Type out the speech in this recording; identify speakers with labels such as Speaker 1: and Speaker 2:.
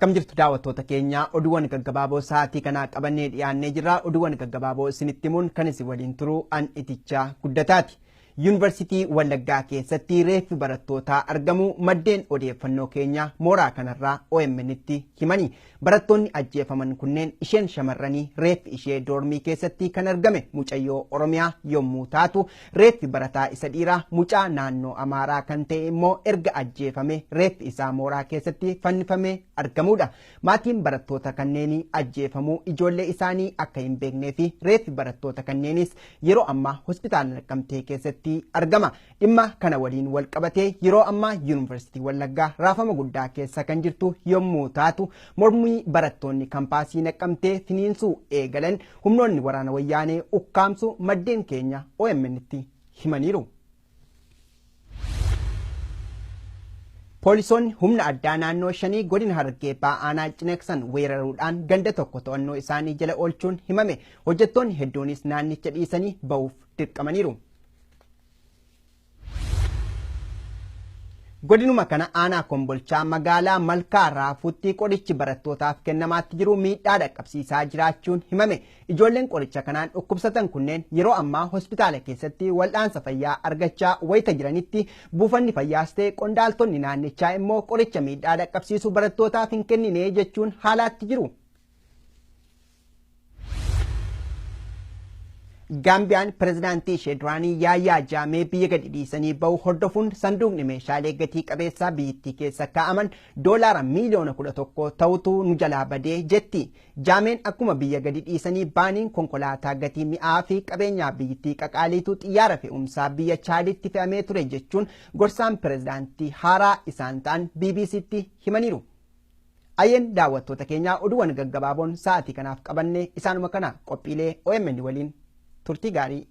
Speaker 1: Akkam jirtu daawwattoota keenya, oduuwwan gaggabaaboo sa'aatii kanaa qabannee dhiyaannee jirra. Oduuwwan gaggabaaboo isinitti himuun kan isin waliin turu an Itichaa Guddataati. Yuunivarsiitii Wallaggaa keessatti reeffi barattootaa argamu maddeen odeeffannoo keenya mooraa kanarraa OMN'tti himani. Barattoonni ajjeefaman kunneen isheen shamarranii reeffi ishee doormii keessatti kan argame mucayyoo Oromiyaa yommuu taatu, reeffi barataa isa dhiiraa mucaa naannoo Amaaraa kan ta'e immoo erga ajjeefame reeffi isaa mooraa keessatti fannifamee argamudha. Maatiin barattoota kanneenii ajjeefamuu ijoollee isaanii akka hin beeknee fi reeffi barattoota kanneenis yeroo ammaa hospitaala Naqamtee keessatti argama. Dhimma kana waliin wal qabatee yeroo ammaa Yuunivarsiitii Wallaggaa raafama guddaa keessa kan jirtu yommuu taatu, mormii barattoonni kampaasii Naqamtee finiinsuu eegalan humnoonni waraana wayyaanee ukkaamsu maddeen keenya OMN'tti himaniiru. Poolisoonni humna addaa naannoo shanii godina Harargee Baha aanaa Cinaaqsan weeraruudhaan ganda tokko to'annoo isaanii jala oolchuun himame. Hojjettoonni hedduunis naannicha dhiisanii ba'uuf dirqamaniiru. Godinuma kana aanaa Kombolchaa magaalaa Malkaa Raafuutti qorichi barattootaaf kennamaatti jiru miidhaa dhaqqabsiisaa jiraachuun himame. Ijoolleen qoricha kanaan dhukkubsatan kunneen yeroo ammaa hospitaala keessatti wal'aansa fayyaa argachaa wayita jiranitti, buufanni fayyaas ta'e qondaaltonni naannichaa immoo qoricha miidhaa dhaqqabsiisu barattootaaf hin kennine jechuun haalaatti jiru. Gaambiyaan pirezidaantii ishee duraanii Yaayyaa Jaamee biyya gadi dhiisanii bahu hordofuun sanduuqni meeshaalee gatii qabeessaa biyyattii keessa kaa'aman $11 miiliyoona ta'utu nu jalaa badee jetti. Jaameen akkuma biyya gadi dhiisanii baaniin konkolaataa gatii mi'aa fi qabeenyaa biyyattii qaqaaliitu xiyyaara fe'umsaa biyya Chaaditti fe'amee ture jechuun gorsaan pirezidaantii haaraa isaan ta'an BBCtti himaniiru. Ayyeen daawwattoota keenyaa, oduuwwan gaggabaaboon sa'aatii kanaaf qabanne isaanuma kana. Qophiilee OMN waliin turtii gaarii.